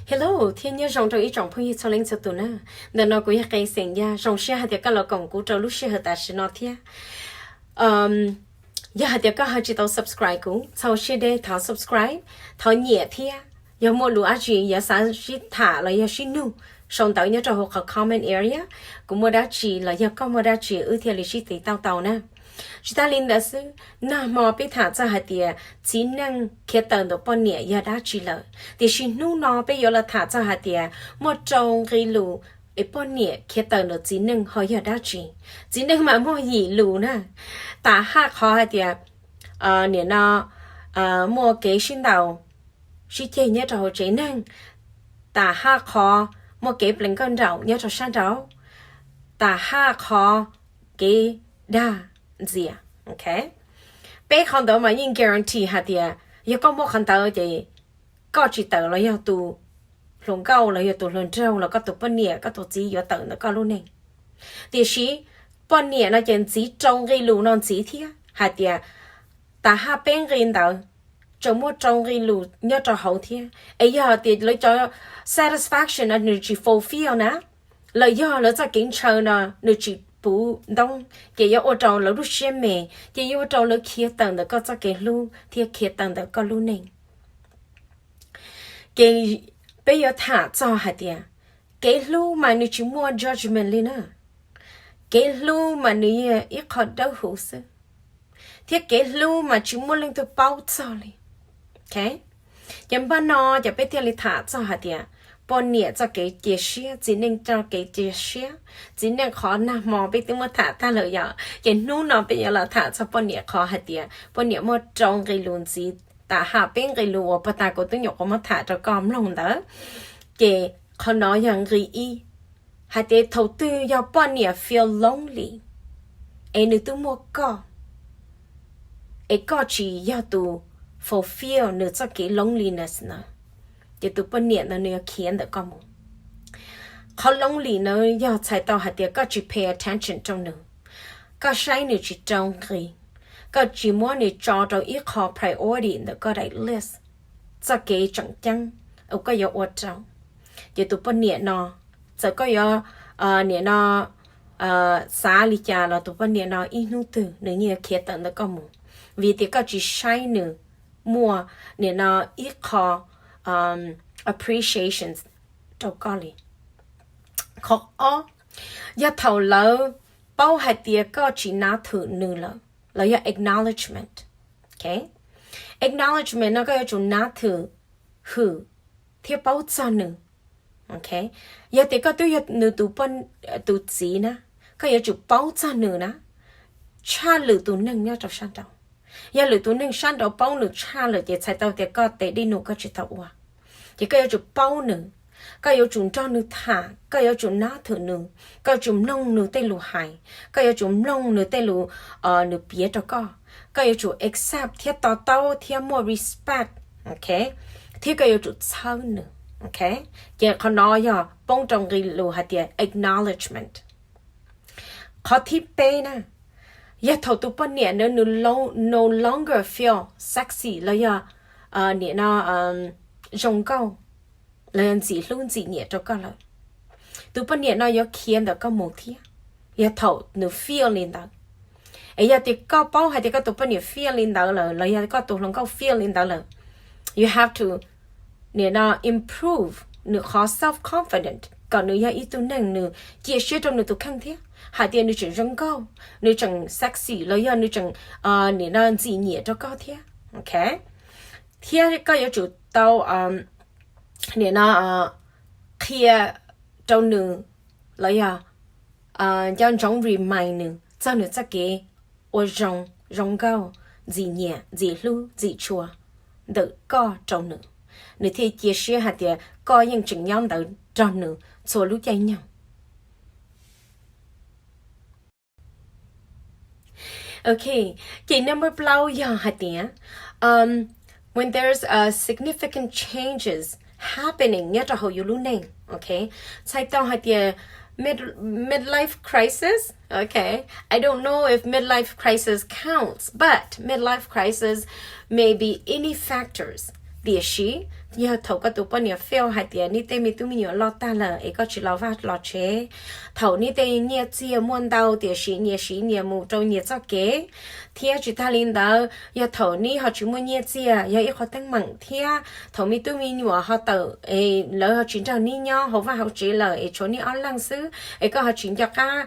Hello thiab nyob zoo rau ib tsoom phooj ywg txhua leej txhua tus na. Ntawm no kuv yog Qee Xeem Yaj, zoo siab hais tias koj los koom kuv rau lub sij hawm tam sim no thiab. Yog hais tias koj ho tsis tau subscribe kuv, txaus siab deb thov subscribe, thov nyiam thiab. Yog muaj lus dab tsi yuav xav sib tham los yog sib nug, sau ntawv nyob rau hauv qhov comment area. Kuv muaj dab tsi los yog koj muaj dab tsi wb thiaj li sib tiv tauj tau na. Tsis tas li ntawd xwb, nag hmo peb tham txog hais tias txiv neej khiav tawm ntawm poj niam yog dab tsi lawm, tiam sis hnub no peb yuav los tham txog hais tias muaj rau nqi lus es poj niam khiav tawm ntawm txiv neej ho yog dab tsi. Txiv neej mas muaj yim lus na, tas haj qhov hais tias nim no muaj kev sib ntaus sib ceg nyob rau hauv tsev neeg, tas haj qhov muaj kev plees kawj nraum nyob rau sab nraud, tas haj qhov kev dag ntxias. Peb qhov ntawd mas yeej guarantee hais tias yog koj muaj qhov ntawd ces koj tsis tawm los yog tus hluas nkauj los yog tus hluas nraug los koj tus poj niam koj tus txiv yuav tawm ntawm koj lub neej. Tiam sis poj niam no ces ntxiv rau nqi lus no ntxiv thiab hais tias tas haj peb nqi ntawd tseem muaj rau nqi lus nyob rau hauv thiab. Es yog tias lawv cov satisfaction no nws tsis fulfill na, los yog lawv txoj kev ntshaw no nws tsis puv ntoob, ces yuav ua rau lawv lub siab me, ces yuav ua rau lawv khiav tawm ntawm koj txoj kev hlub thiab khiav tawm ntawm koj lub neej. Ces peb yuav tham txog hais tias kev hlub mas nws tsis muaj judgment li na. Kev hlub mas nws yog ib qho dawb huv xwb, thiab kev hlub mas tsis muaj leej twg paub txog li. Ces npaj no ces peb thiaj li tham txog hais tias poj niam txoj kev cia siab, txiv neej txoj kev cia siab. Txiv neej qhov nag hmo peb twb muab tham tag lawm yom, ces hnub no peb yuav los tham txog poj niam qhov hais tias poj niam muaj rau nqi lus ntxiv tas haj peb nqi lus uas puag ta kuv twb nyuam qhuav muab tham rau koj mloog ntawd. Ces qhov no yog nqi ib, hais tias thaum twg yog poj niam feel lonely es nws twb muaj koj, es koj tsis yog tus fulfill nws txoj kev loneliness na, ces tus poj niam ntawd nws yuav khiav ntawm koj mus. Qhov lonely no yog txhais tau hais tias koj tsis pay attention rau nws, koj saib nws tsis rau nqi, koj tsis muab nws tso rau ib qho priority ntawm koj daim list, txoj kev tseem ceeb uas koj yuav ua rau. Ces tus poj niam no, txawm koj yuav nim no xav li cas los tus poj niam no ib hnub twg nws yeej yuav khiav tawm ntawm koj mus, vim tias koj tsis saib nws muaj nim no ib qho appreciation rau koj li. Qhov ob, yog thaum lawv paub hais tias koj tsis nab thwm nws lawm, los yog acknowledgement. Acknowledgement no koj yuav tsum nab thwm, hwm thiab paub txog nws. Yog tias koj twb yog nws tus txiv na, koj yuav tsum paub txog nws na, tshaj lwm tus neeg nyob rau sab nraud. Yog lwm tus neeg sab nraud paub nws tshaj lawm ces txhais tau tias koj tes dej num koj tsis tau ua. Ces koj yuav tsum paub nws, koj yuav tsum nrog nws tham, koj yuav tsum nab thwm nws, koj yuav tsum mloog nws tej lus hais, koj yuav tsum mloog nws tej lus nws piav rau koj, koj yuav tsum accept thiab to taub thiab muaj respect, thiab koj yuav tsum txhawb nws. Ces qhov no yog poob rau nqi lus hais tias acknowledgement. Qhov thib peb na, yog thaum tus poj niam ntawd nws no longer feel sexy los yog nim no zoo nkauj los yog ntxim hlub ntxim nyiam rau koj lawm, tus poj niam no yuav khiav ntawm koj mus thiab. Yog thaum nws feel li ntawd, es yog tias koj paub hais tias koj tus poj niam feel li ntawd lawm los yog koj tus hluas nkauj feel li ntawd lawm, you have to nim no improve nws qhov self confident kom nws yog ib tug neeg nws cia siab rau nws tus kheej thiab hais tias nws tseem zoo nkauj, nws tseem sexy los yog nws tseem nim no ntxim nyiam rau koj thiab. Thiab koj yuav tsum tau nim no qhia rau nws los yog nco ntsoov remind nws txog nws txoj kev ua zoo, zoo nkauj, ntxim nyiam, ntxim hlub, ntxim tshua ntawm koj rau nws, nws thiaj cia siab hais tias koj yeej tseem nyob ntawd nrog nws txhua lub caij nyoog. Ok, ces number plaub yog hais tias when there's a significant changes happening nyob rau hauv yus lub neej, ok, txhais tau hais tias mid midlife crisis, ok, I don't know if midlife crisis counts, but midlife crisis may be any factors. Tiam sis yog thaum koj tus poj niam feel hais tias neb tej me tub me nyuam loj tag lawm es koj tsis los vaj los tsev, thaum neb tej nyiaj txiag muaj ntau tiam sis nyias siv nyias mus rau nyias txoj kev, thiab tsis tag li ntawd yog thaum neb ho tsis muaj nyiaj txiag yog ib qhov teeb meem thiab thaum me tub me nyuam ho tawm es lawv ho tsis nrog neb nyob hauv vaj hauv tsev lawm es tshuav neb ob leeg xwb es koj ho tsis nco qab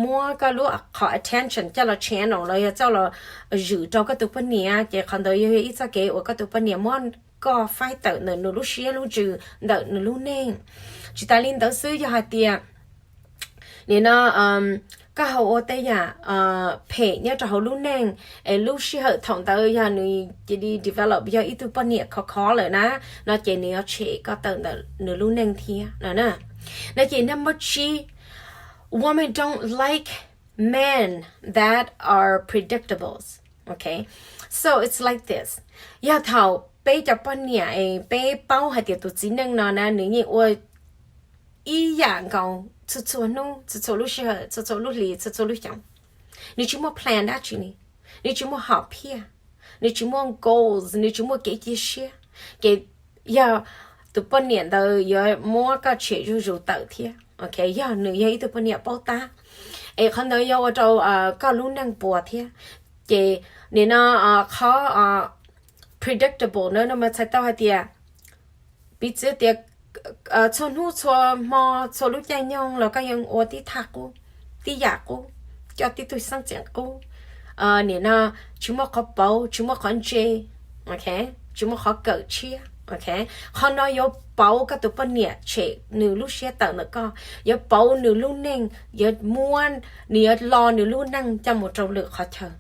muab koj lub qhov attention coj los channel los yog coj los zwm rau koj tus poj niam ces qhov ntawd yog ib txoj kev uas koj tus poj niam muab koj faib tawm ntawm nws lub siab lub ntsws ntawm nws lub neej. Tsis tas li ntawd xwb yog hais tias nim no koj ho ua tej yam phem nyob rau hauv lub neej es lub sij hawm thaum ntawd yog nws cia li develop yog ib tug poj niam khov khov lawm na, no ces nws yuav tshem koj tawm ntawm nws lub neej thiab no na. No ces number tsib, women don't like men that are predictables. Okay, so it's like this. Yog thaum peb cov poj niam es peb paub hais tias tus txiv neej no na nws yeej ua ib yam nkaus txhua txhua hnub, txhua txhua lub sij hawm, txhua txhua lub hlis, txhua txhua lub xyoos, nws tsis muaj plan dab tsi li, nws tsis muaj hom phiaj, nws tsis muaj goals, nws tsis muaj kev cia siab, ces yog tus poj niam ntawd yuav muab koj tshem zuj zus tawm thiab. Okay, yog nws yog ib tug poj niam paub tab, es qhov ntawd yuav ua rau koj lub neej puas thiab. Ces nim no qhov predictable na no mas txhais tau hais tias, piv txwv tias txhua hnub txhua hmo txhua lub caij nyoog los koj yeej ua tib thaj qub, tib yam qub, coj tib tug xeeb txheem qub, nim no tsis muaj qhov pauv, tsis muaj qhov ntse, tsis muaj qhov kawm tshiab. Qhov no yuav pauv koj tus poj niam tshem nws lub siab tawm ntawm koj, yuav pauv nws lub neej, yuav muab, nws yuav lo nws lub neej coj mus rau lwm qhov chaw,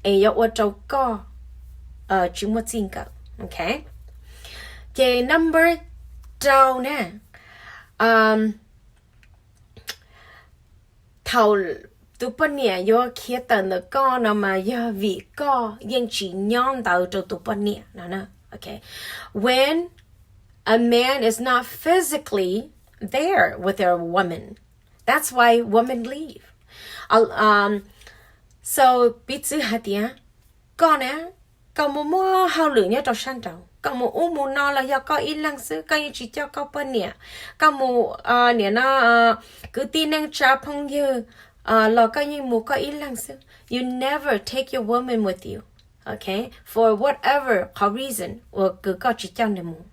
es yuav ua rau koj tsis muaj txij nkawm. Okay, ces number rau na, thaum tus poj niam yuav khiav tawm ntawm koj no mas yog vim koj yeej tsis nyob ntawd rau tus poj niam no. Okay, when a man is not physically there with a woman, that's why women leave. So piv txwv hais tias koj na, koj mus muaj hauj lwm nyob rau sab nraud, koj mus ub mus no los yog koj ib leeg xwb, koj yeej tsis coj koj poj niam, koj mus nim no kwv tij neej tsa phooj ywg los koj yeej mus koj ib leeg xwb, you never take your woman with you. Okay, for whatever qhov reason uas kws koj tsis coj nws mus.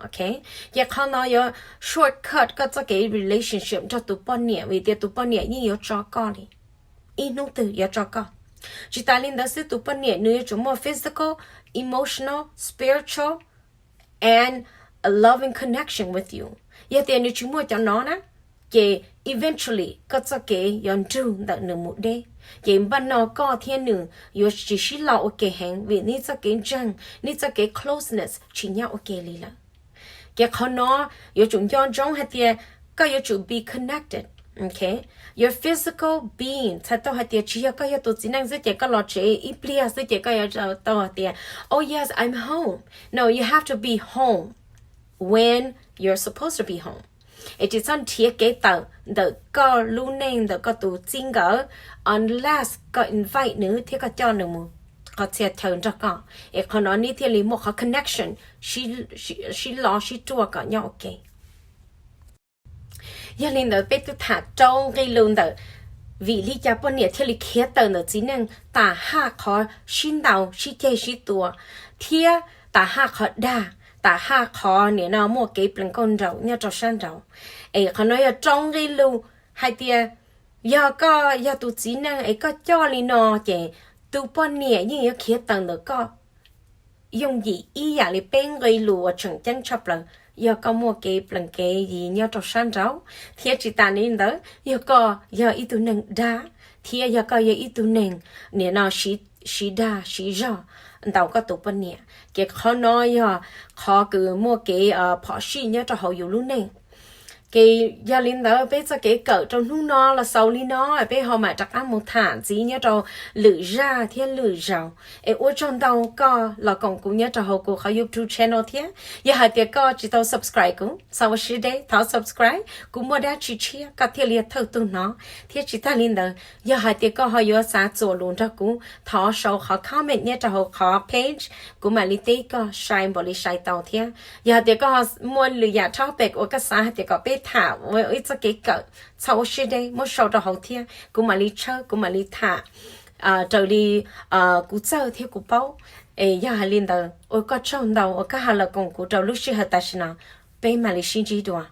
Okay, ces qhov no yuav shortcut koj txoj kev relationship nrog tus poj niam vim tias tus poj niam yeej yuav tso koj li, ib hnub twg yuav tso koj. Tsis tas li ntawd xwb tus poj niam nws yuav tsum muaj physical, emotional, spiritual and a loving connection with you. Yog tias nws tsis muaj cov no na, ces eventually koj txoj kev yuav nrug ntawm nws mus deb, ces npaj no koj thiab nws yuav tsis sib lo ua ke heev vim nej txoj kev ntseeg, nej txoj kev closeness tsis nyob ua ke li lawm. Ces qhov no yuav tsum nco ntsoov hais tias koj yuav tsum be connected. Okay, your physical being, txhais tau hais tias tsis yog koj yog tus txiv neej xwb ces koj los tsev ib pliag xwb ces koj yuav tau hais tias, oh yes, I'm home. No, you have to be home when you're supposed to be home. Es tsis txhob nrhiav kev tawm ntawm koj lub neej ntawm koj tus txij nkawm unless koj invite nws thiab koj coj nws mus qhov txhia chaw nrog koj, es qhov no nej thiaj li muaj qhov connection sib lo sib ruaj kom nyob ua ke. Yog li ntawd peb twb tham rau nqe lus ntawm vim li cas poj niam thiaj li khiav tawm ntawm txiv neej, tam haj qhov sib ntaus sib ceg sib tua, thiab tam haj qhov dag, tam haj qhov nim no muaj kev plees kauj nraum nyob rau sab nraud. Es qhov no yog rau nqe lus hais tias yog koj yog tus txiv neej es koj coj li no ces tus poj niam yeej yuav khiav tawm ntawm koj yooj yim ib yam li peb nqe lus uas tseem ceeb tshaj plaws. Yog koj muaj kev plees kev yi nyob rau sab nraud, thiab tsis tas li ntawd yog koj yog ib tug neeg dag, thiab yog koj yog ib tug neeg nim no siv dag siv zog ntaus koj tus poj niam, ces qhov no yog qhov kws muaj kev phom sij nyob rau hauv yus lub neej. Ces yog li ntawd peb txoj kev kawm rau hnub no los xaus li no, peb ho mam rov qab mus tham ntxiv nyob rau lwm zaj thiab lwm zaus. Es ua tsaug ntau koj los koom kuv nyob rau hauv kuv qhov YouTube channel thiab. Yog hais tias koj tsis tau subscribe kuv, txhob ua siab deb, thov subscribe, kuv muaj dab tsi tshiab koj thiaj li thawj tug hnov. Thiab tsis tag li ntawd, yog hais tias koj ho yuav xav txuas lus nrog kuv, thov sau qhov comment nyob rau hauv qhov page, kuv mam li teb koj sai npaum li sai tau thiab. Yog hais tias koj ho muaj lwm yam topic uas koj xav hais tias kom peb tham ua ib txoj kev kawm, txhob ua siab deb, muab sau rau hauv thiab kuv mam li tshawb, kuv mam li tham raws li kuv txawj thiab kuv paub. Es yog hais li ntawd ua koj tsaug ntau uas koj ho los koom kuv rau lub sij hawm tam sim no, peb mam li sib ntsib dua.